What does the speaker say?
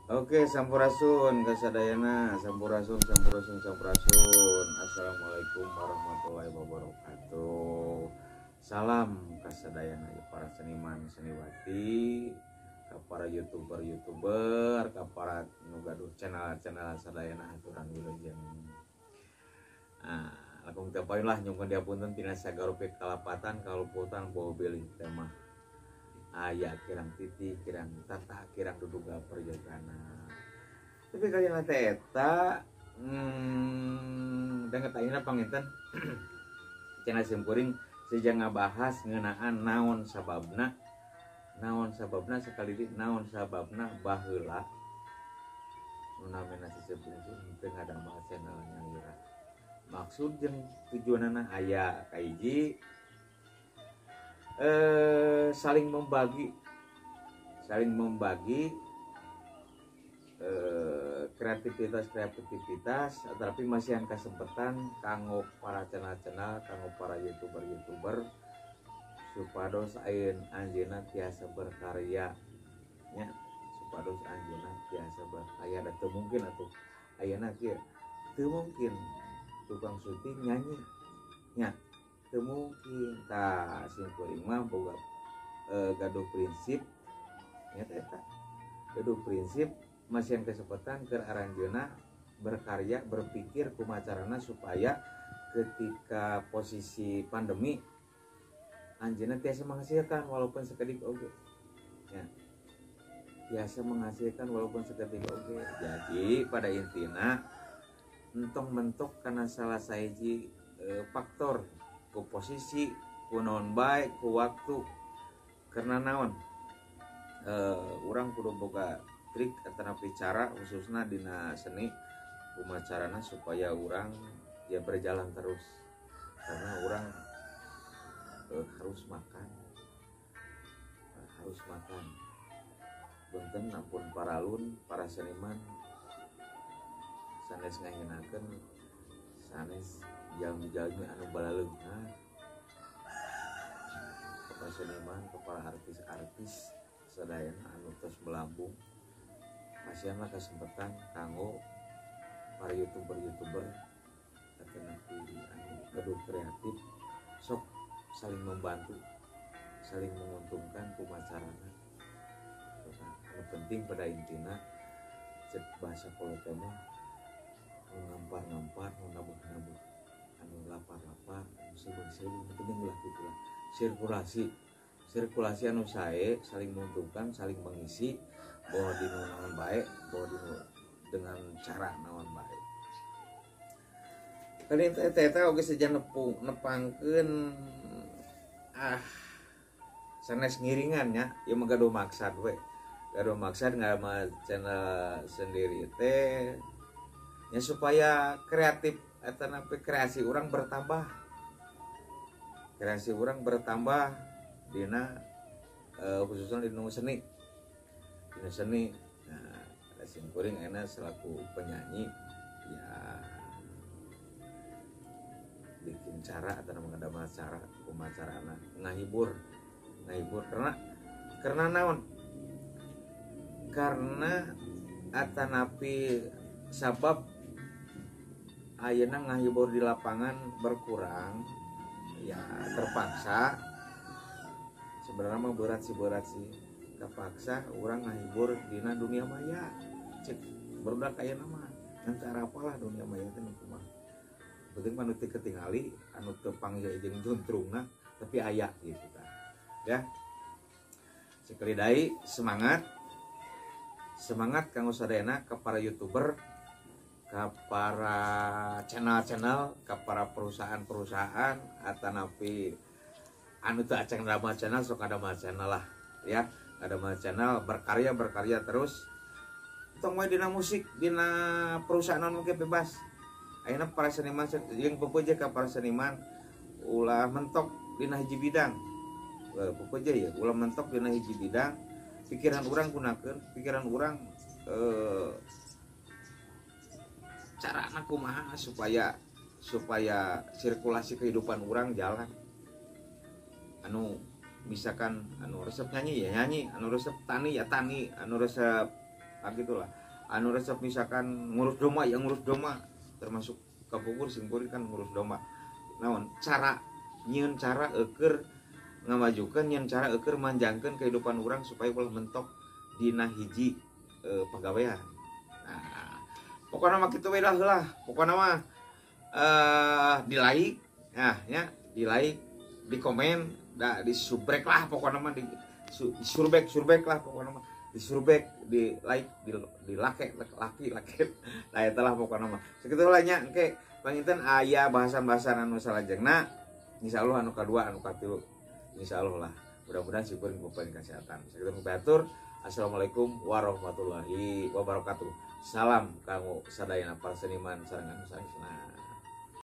Oke, sampurasun kasadayana, sampurasun, sampurasun, sampurasun. Assalamualaikum warahmatullahi wabarakatuh. Salam kasadayana para seniman seniwati, ka para youtuber youtuber, ka para nu gaduh channel channel sadayana, aturan wilujeng. Ah, langkung teu lah nyungkeun diapunten tina sagarupi kalapatan kaluputan, boh bilih teh mah aya kirang titik, kirang tata, kirang duduga perjogana. Tapi kalian teh eta dan ayeuna panginten channel simkuring seja ngabahas ngeunaan naon sababna, naon sababna, sekali di naon sababna baheula nu namina si simkuring teu ngadamel channel nyalira. Maksud jeung tujuanana aya kahiji, saling membagi, saling membagi kreativitas kreativitas, tapi masihan kesempatan kanggo para channel-channel, kanggo para youtuber-youtuber supados ayeuna anjeunna tiasa berkarya nya, supados anjeunna tiasa berkarya. Da teu mungkin atuh ayeuna kieu, teu mungkin tukang syuting nyanyi nya, teu mungkin. Tah, simkuring mah boga gaduh prinsip nya teh eta, gaduh prinsip masihan kesempatan ke aranjeunna berkarya, berpikir kumaha carana supaya ketika posisi pandemi anjeunna tiasa menghasilkan walaupun sakedik oge ya, tiasa menghasilkan walaupun sakedik oge. Jadi pada intina entong mentok karena salah sahiji faktor, ku posisi, ku naon bae, ku waktu. Karena naon, urang kudu boga trik atanapi cara, khususnya dina seni, kumaha carana supaya urang ya berjalan terus, karena urang harus makan, harus makan. Punten ampun paralun para seniman, sanes ngahinakeun, sanes jalmi-jalmi anu balaleunghar ka para seniman, ke para artis-artis sadayana anu tos melambung. Masihanlah kesempatan kanggo para youtuber-youtuber atanapi anu gaduh kreatif, sok saling membantu, saling menguntungkan, kumaha carana. Anu penting pada intina, cek bahasa kolot mah, nu ngampar-ngampar, nu nabuh-nabuh, anu lapar-lapar, anu seubeuh-seubeuh, nu penting ulah kitu lah. Sirkulasi, sirkulasi anu sae, saling menguntungkan, saling mengisi, boh dinu naon bae, boh dinu dengan cara naon bae. Tadi teh teh oge seja nepung nepangkeun, ah, sanes ngiringan nya, ieu mah gaduh maksad we. Gaduh maksad ngadamel channel sendiri teh ya supaya kreatif atanapi kreasi urang bertambah. Kreasi urang bertambah dina khususnya dina seni. Dina seni. Nah, sim kuring ayeuna selaku penyanyi ya bikin cara atau ngadamel cara, kumaha carana ngahibur, ngahibur karena naon, karena atanapi sabab ayeuna ngahibur di lapangan berkurang ya, terpaksa. Sebenarnya mah berat sih, berat sih, terpaksa urang ngahibur dina dunia maya. Cek barudak ayeuna mah ngan cara apalah dunia maya teh kumaha, penting mah nu teu ketingali, anu teu panggil jeung juntrungna tapi aya gitu tah ya. Sekali deui, semangat, semangat kanggo sadayana, ke para youtuber, ke para channel-channel, ke para perusahaan-perusahaan, atanapi anu teu acan damel channel, sok damel channel lah ya, damel channel, berkarya, berkarya terus. Tong we dina musik, dina perusahaan naon mungkin bebas. Ayeuna para seniman jeung pepeje ka para seniman, ulah mentok dina hiji bidang. Pepeje ya, ulah mentok dina hiji bidang. Pikiran urang gunakeun, pikiran urang carana kumaha supaya supaya sirkulasi kehidupan urang jalan. Anu misalkan anu resep nyanyi ya nyanyi, anu resep tani ya tani, anu resep Nah, gitulah. Anu resep misalkan ngurus domba, ya ngurus domba, termasuk kapungkur simkuring kan ngurus domba. Naon cara nyieun, cara eueur ngamajukeun, nyieun cara eueur manjangkeun kehidupan urang supaya ulah mentok dina hiji pagawean. Nah, pokoknya mah kitu we lah lah. Pokoknya mah di like, nah ya, di like, di komen, da di subrek lah, pokoknya mah di surbek surbek lah, pokoknya mah di surbek, di like, di lake laki laki. Nah, eta lah pokoknya mah. Sakitu lah nya, engke panginten aya bahasan-bahasan anu salajengna, insyaallah anu kadua, anu katilu, insyaallah lah. Mudah-mudahan syukur diberikan kesehatan. Sakitu nu batur. Assalamualaikum warahmatullahi wabarakatuh. Salam kanggo sadayana para seniman sareng anu sanesna.